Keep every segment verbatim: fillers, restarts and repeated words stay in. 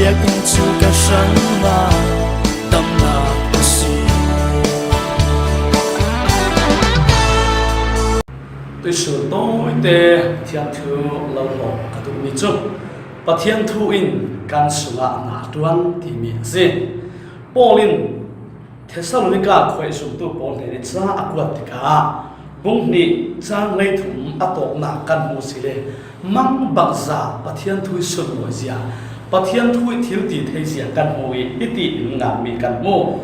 Inn chu ka hran la, damna ka si. Tuisun tawite Pathian thu lo hlawk ka duhmi cu Pathian thu in kan sungah na a ṭuan timi a si. Paul in Thesalonika khua i zumtu pawl hnen i ca a kuat tikah bung hnih cang hleithum a tawpnak kan hmu si le mangbangza Pathian thu i sunmawizia, Pathian thu i thil ti theizia kan hmu i hiti in nganmi kan hmu.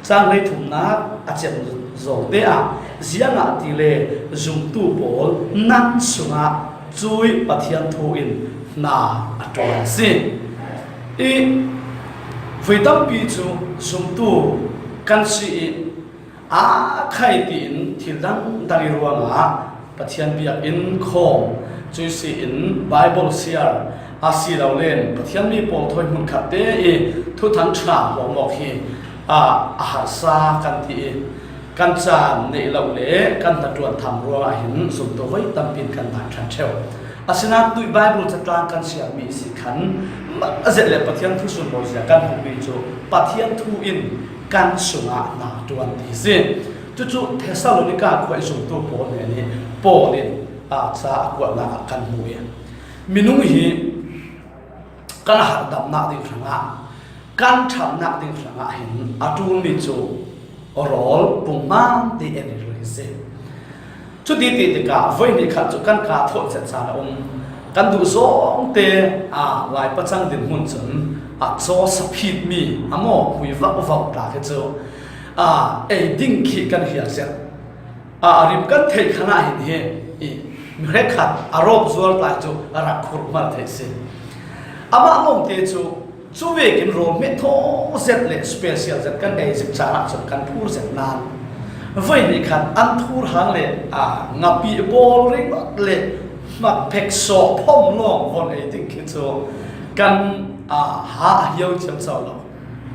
Cang hleithumnak a cem zawte ah ziangahtile zumtu pawl nan sungah cui Pathian thu in hna a ṭuan a si. I voi tampi cu zumtu kan si i aa khai tiin thil dangdang i ruangah Pathian biakinn khawm cui si in Bible siar a si lo len Pathian mi pawl thawi hmunkhat te i thuthang ṭha hrawmawk hi a harsa kan ti i kan caan neih lo le kan hnaṭuan tham ruangah hin zumtu voi tampi in kan dai ṭhan ṭheu. Asinain tuih Bible catlang kan siarmi si khan mah a zet le Pathian thu sunmawizia kan hmuhmi cu Pathian thu in kan sungah na a ṭuan ti si. Cucu Thesalonika khua i zumtu pawl hnen i Paul in a ca a kuatnak ah kan hmu i minung hi kan harhdamnak ding hrangah kan ṭhatnak ding hrangah hin a ṭulmi cu rawl punghman te en rih si. Cuti ti tikah voi hnih khat cu kan kaa thawh zet caan a um. Kan duh zawngte aa Lai pacang dinhmun cun a caw saphitmi a maw hmui vauhvauh tla khi cu aa ei ding khi kan hiar zet. A rim kan theih khan ah hin hi i mi hrekkhat a rawp zuar tlai cu a rak khur hmar theih si. Amah lawngte cu cu vekin rawl hmehthaw zet le special zet kan ei zik caan ah cun kan phur zet nain voi hnih khan an thur hang le a ngapi bawl ringawt le hmak phek sawh phom lawng von ei tik khi cu kan a ha a hiau ciamco lo.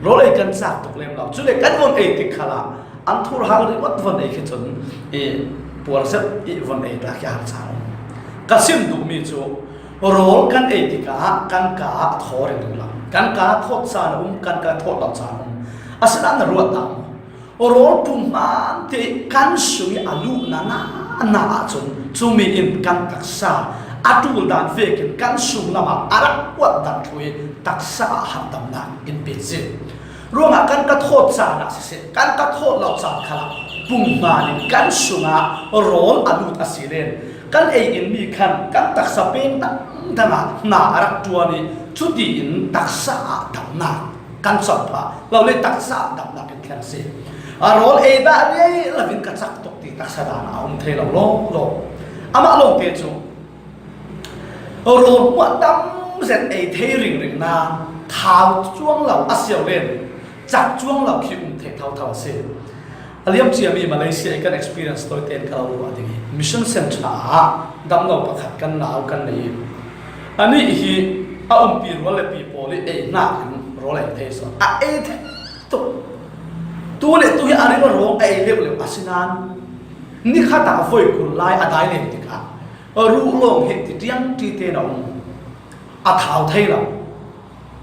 Rawl ei kan cak tuk lem lo. Cule kan von ei tik khalah an thur hang ringawt von ei khi cun i puar zet i von ei ta khi a har caan. Ka sim duhmi cu rawl kan ei tikah kan kaa a thaw ringring lo. Kan kaa thawt caan a um, kan kaa thawt lo caan a um. Asinain na ruat dah maw? Rawl punghman te kan sung i a luhna na na ahcun cumi in kan taksa a ṭul dan vekin kan sung lamah a rak kuat dan thlu i taksa ah harhdamnak in pek si. Ruangah kan ka thawt caan ah siseh, kan ka thawt lo caan khalah punghman in kan sungah rawl a lut a si len kan ei inmi khan kan taksa peng dangdang ah hna a rak ṭuan i cuti in taksa ah damnak kan cawk phah lo le taksa ah damnak in thleng si. A rawl ei dah riai lo in ka cak tuk ti taksa dan ah a um thei lo law law. Amah lawngte cu rawl hmuah tam zet ei thei ringring nain thau cuang lo a si lo len cak cuang lo khi um thei thotho a si. A liam ciami Malaysia i kan experience tawite in ka lo ruah ding i mission centre ah damlo pakhat kan nau kan nei i anih hi a umpi rual le pi pawl i ei hna in rawl ei thei sawn a ei thei tuk. Tu le tu hi a ring a rawng a ei leuh leuh a si nain nikhat ah voi kul lai a dai lem tikah ruh lawng hi ti ṭiang ṭi tein a um. A thau thei lo,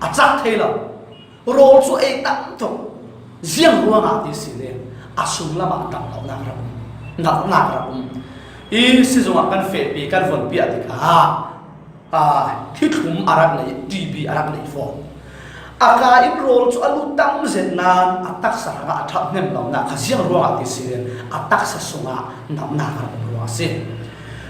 a cak thei lo. Rawl cu ei tam tuk. Ziang ruangah ti si le a sung lamah tam lonak rak um, nalhnak rak um. I sizungah kan fehpi, kan vonpi a tikah aa, thithlum a rak nei, T B a rak nei fawn. A kaa in rawl cu a lut tam zet nain a taksa hrangah a ṭhahnem lonak kha ziang ruangah ti si len a taksa sungah namnak a rak um ruang a si.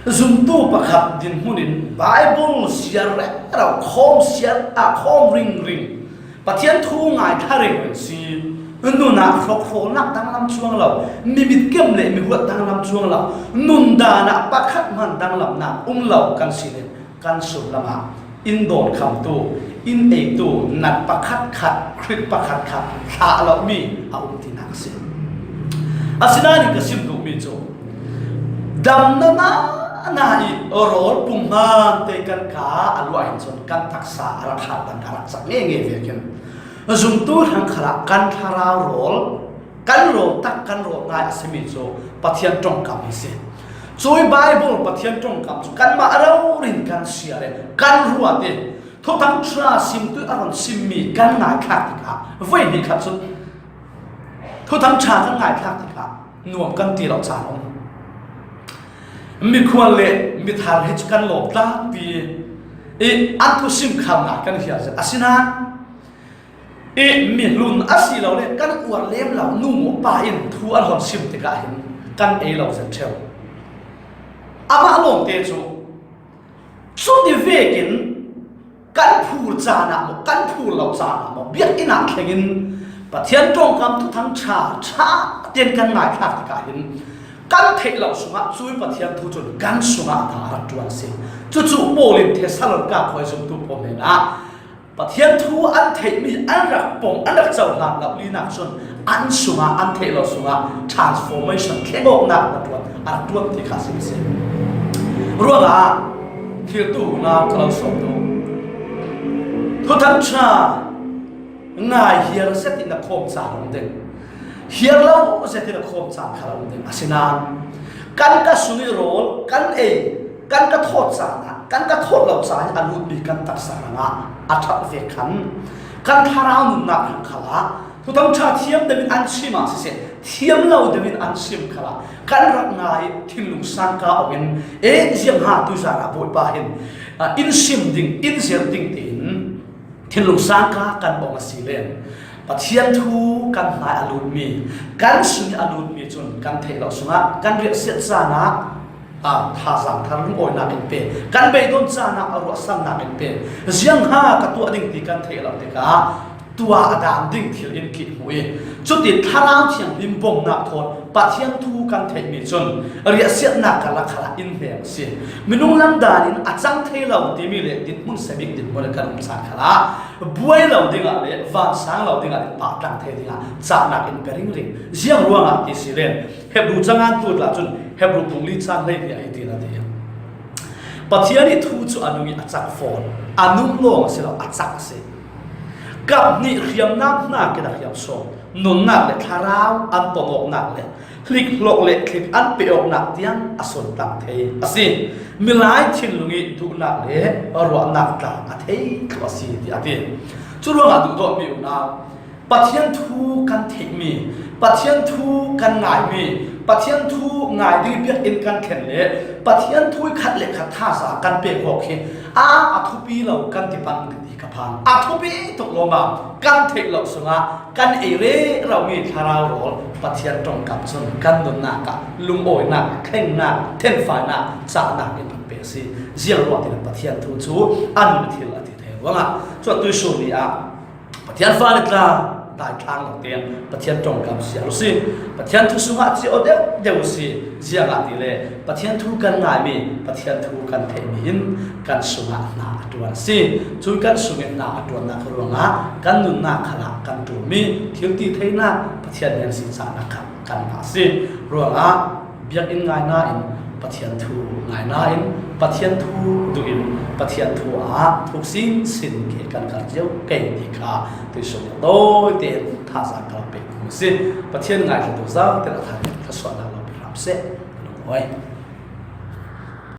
Zumtu pakhat dinhmun in Bible siar rero, khawm siar a khawm ringring, Pathian thu ngaithla ringring si, nun ah hrawkhrawlnak danglam chuang lo, mi mitkem le mi huat danglam chuang lo, nundan ah pakhat hman danglamnak um lo kan si le kan sung lamah inn dawnkhamtu, inn eitu, nat pakhatkhat, Khrih pakhatkhat thlah lomi a um tinak a si. Asinain ka sim duhmi cu damna na na i rawl punghman te kan kaa a luah hin cun kan taksa a rak harh dang a rak cak ngeingei vekin zumtu hrang khalah kan thlarau rawl kan rawl tak, kan rawl ngai a simi cu Pathian ṭongkam hi si. Cui Bible Pathian ṭongkam cu kanmah rori in kan siar i kan ruat i Thuthang ṭha simtu a rawn sim mi kan ngaithlak tikah, voi hnih khat chu Thuthang ṭha kan ngaithlak tikah nuam kan ti lo chan a awm. Mikhual leh mithar hi chu kan lawm tlangpi i, an thusim khal ngai kan hial zet. Asinain i, mi hlun a si lo leh kan uar lem lo nu maw pa in thu an rawn sim tikah hin kan ei lo zet ṭheuh. Amah lawmte chu chuti vekin kan phur chanah maw, kan phur lo chanah maw, biakinah thlengin Pathian ṭawngkam Thuthang ṭha ṭha ten kan ngaithlak tikah hin kan theih loh sungah chu Pathian thu chun kan sungah hna a rak ṭuan si. Chu chu Paul in Thessalonika khuai zumtu pawl hnenah Pathian thu an theih mi an rak pawm, an rak cohlan loh linak chun an sungah, an theih loh sungah transformation, thleng awknak a ṭuan, a rak ṭuan ti kha a si si. Ruangah thiltu unau ka lo sawm tu, Thuthang ṭha ngai hial zet in a khawm chan a awm ding, hial lo zet in a khawm chan kha a awm ding. Asinain kan ka sung i rawl, kan ei, kan ka thawt chanah, kan ka thawt lo chan a lut mi kan taksa rangah a ṭhat ve khan kan thlarau nunnak rang khalah Thuthang ṭha thiam deuhin an sim a siseh, thiam lo deuhin an sim khalah kan rak ngai i thinlung sangka awmin, e, ziang ha tuizan ah Bawipa hin, a, in sim ding, in zir ding tiin thinlung sangka kan awng a si len Pathian thu kan hnai a lut mi, kan sung i a lut mi chun kan theih loh sungah kan riahsiat chanah, a, thazaang thar lungawinak in pe, kan beidawng chanah a ruahsannak in pe, ziang ha ka tuah ding ti kan theih loh tikah tua a dan ding thil in kihmu i, chuti Thlarau Thianghlim bawmhnak thawn Pathian thu kan theih mi chun riahsiatnak kal a khalah in hnem a si. Minung lam dan in a chang thei lo timi leh dinhmun sabik dinhmun a kan um chan khalah buai lo dingah leh vansang lo dingah leh pahtlang thei dingah cahnak in pe ringring. Ziang ruangah ti si len Hebru chang an tu tla chun Hebru bung li chang hleihnih ah hitin a ti. Pathian i thu chu a nung i a chak fawn, a nung lawng a si lo, a chak a si. Kap hnih hriamnam hnakin a hriam sawm, nunnak leh thlarau an tawn awknak leh hlikhlawh leh thlik an pe awknak tiang a suntlang thei a si. Milai thinlung i duhnak leh ruahnak tla a thei thluh a si ti a ti. Cu ruangah duhdawtmi unau, Pathian thu kan theih mi, Pathian thu kan ngai mi, Pathian thu ngai ding biakinn kan thlen leh Pathian thu i khat leh khat thazaang kan pek awk hi a, a thupi lo kan ti pang ding hi ka phang. A thupi tuk lawmam kan theih loh sungah kan ei rero mi thlarau rawl Pathian ṭawngkam chun kan nunnak ah lungawinak, thlengnak, thenfainak, cahnak in kan pe a si. Ziang ruangah ti le Pathian thu cu a nun thil a ti thei ruangah, cuah tuihsun ni ah Pathian fa le tla daithlang lo tein Pathian ṭawngkam siar u si. Pathian thu sungah ciah aw deuh deuh u si. Ziangahtile Pathian thu kan ngaimi, Pathian thu kan theihmi in kan sungah hna a ṭuan a si. Cun kan sungin hna a ṭuannak ruangah kan nunnak khalah kan ṭulmi thil ti theinak Pathian hnen si cahnak kha kan ngah a si. Ruangah biakinn ngai nain, Pathian thu ngai nain, Pathian thu duhin, Pathian thu ah thuk sin sin ke kan kar cio kei ti kha tuisun deuh dawi tein thazaang ka lo pek kung a si. Pathian ngaihtuahtu zau te a thang thluasuahnak lo pe hram seh. Ka lungawih.